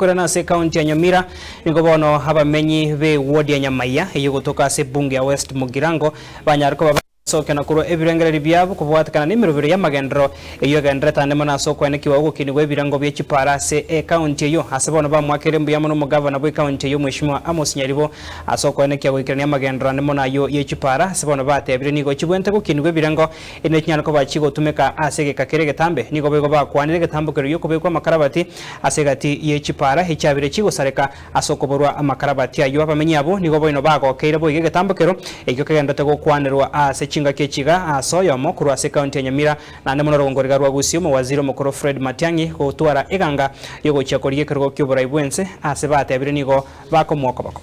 Korende ase ekaunti ya Nyamira nigo bono abamenyi b'ewodi ya Nyamaiya eyio gotoka ase ebunge ya West Mugirango banyare koba bagosokia na korwa ebirengererio biabo kobwatekana nemerobero y'amagenderero eyio egendererete ande mono ase okoenekiwa ogokinigwa ebirengo bie chipara ase ekaunti eyio ase bono bamoakeire mbuya mono omogavana bw'ekaunti eyio Mweshimiwa Amos Nyaribo ase okoenekia goikerania amagenderero ande mono ayio ye chipara ase bono batebire nigo chibwente gokinigwa ebirengo erinde chinyare koba chigotumeka ase egeka kere egetambe. Nigo boigo bakwanire egetambokero gi'okobekwa amakarabati ase egati ye chipaara echiabire chigosareka ase okoborwa amakarabati ayio. Abamenyi abwo nigo boino bagokeire boigo egetambokero ekio kegenderete gokwanerwa ase chingaki echi iga ase oyomo korwa ase ekaunti ya Nyamira naende mono orogongo riga rwa Gusii omowaziri omokoro Fred Matiang'i gotwara eganga yogochia korigia ekerogo ki'oborai bw'ense ase batebire nigo bakomoa okoboko.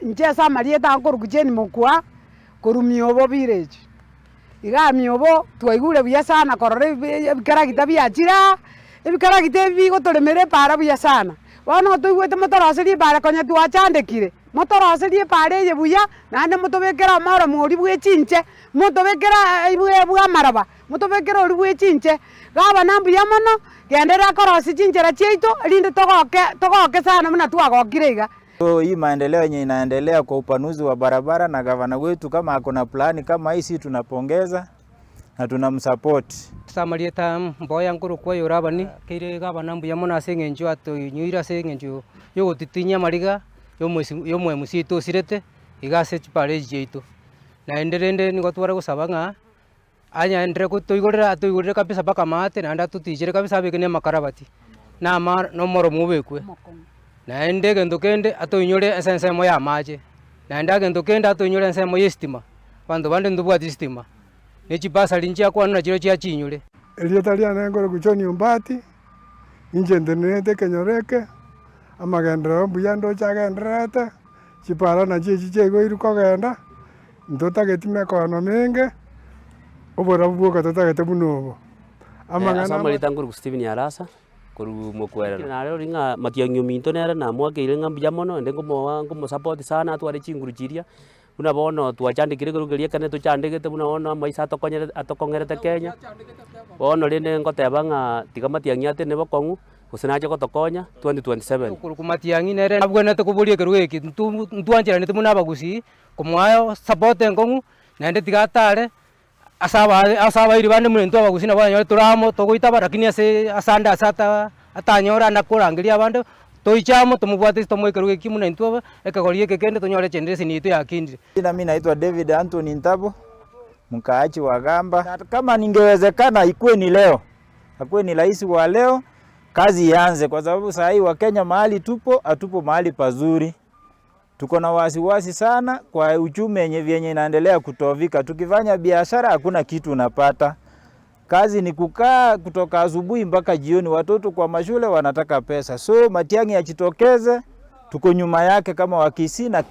Inche ase amarieta nkorokwa Jane Mokua, korwa Miobo village. Igaa Miobo twaigure buya sana korora ebikaragita biachire aa, ebikaragita ebi bigotoremera epaara buya sana. Bono toigwete motoroserie epaara konya twachandekire. Motoroserie epaara eye buya, naende motobekere omoromo oria bwe chinche, motobekere bw'amaroba, motobekere oria bwe chinche. Gabana mbuya mono, genderera korosia chinchera chiaito, erinde togoke togoke sana buna twagokire iga. So hii maendeleo yenye inaendelea kwa upanuzi wa barabara na gavana wetu kama ako na plani kama hii, si tunapongeza na tunamsupport. Ase amarieta mboya nkorokwa oyorabani, keire gavana mbuya mono ase eng'encho atoinyoire ase eng'encho yogotitinyia amariga y'omoemusi oito osirete iga ase chipara echi chiaito. Naende rende nigo tware gosaba ng'a anyaendere kotoigorera atoigorere kabisa mpaka amaate naende atotichere kabisa abeke na amakarabati na ama na omoromo obekwe. Naende egento kende atoinyore ase ensemo ya amache, naende egento kende atoinyore ensemo ya estima, abanto bande ntobwati estima, na echibasari nchiakwanwa nachirochio chiachinyore. Erieta riane nkorokwa John Ombati, inche ntenerete ekenyoro eke, amagenderero mbuya ndoche agendererete, chipara nachio echi chiaigoirwe kogenda, ntotageti mekono menge, oborabu bwoka totagete buna obo. Amang'ana Ase amarieta nkorokwa Stephen Arasa, korwa Mokwerero. Narorire ng'a matiang'i ominto nere namwakeire ng'a mbuya mono, naende nkomoa nkomosupport sana atware chinguru chiria, buna bono twachandekire ekero keria ekene tochandegete buna bono amaiso atokonyerete atokong'erete Kenya, bono rende ngoteba ng'a tiga matiang'i atene bokong'u, gose nache gotokonya 2027. Okorokwa matiang'i nere abwenerete koboria ekerogo eke, ntu ntwancheraneti buna abagusii, komoa support enkong'u, naende tiga atare ase aba ase abairi bande buna intwe abagusii nabo oranyore tore amo togoitaba lakini ase ase ande ase ata atanyore ande akorangeria abande, toiche amo tomobwate ase tomoe ekerogo ekio buna intwe ekegori eke kende tonyore echenderesi yaito yakindire. Jina mi naitwa David Anthony Ntabo, mkaaji wa Gamba. Kama ningewezekana ikuwe ni leo, akuwe ni rais wa leo, kazi ianze kwa sababu saa hii Wakenya mahali tupo, hatupo mahali pazuri. Tuko na wasiwasi sana kwa uchumi yenye vyenye inaendelea kutovika. Tukifanya biashara hakuna kitu unapata. Kazi ni kukaa kutoka asubuhi mpaka jioni, watoto kwa mashule wanataka pesa. So Matiang'i ajitokeze, tuko nyuma yake kama Wakisii na.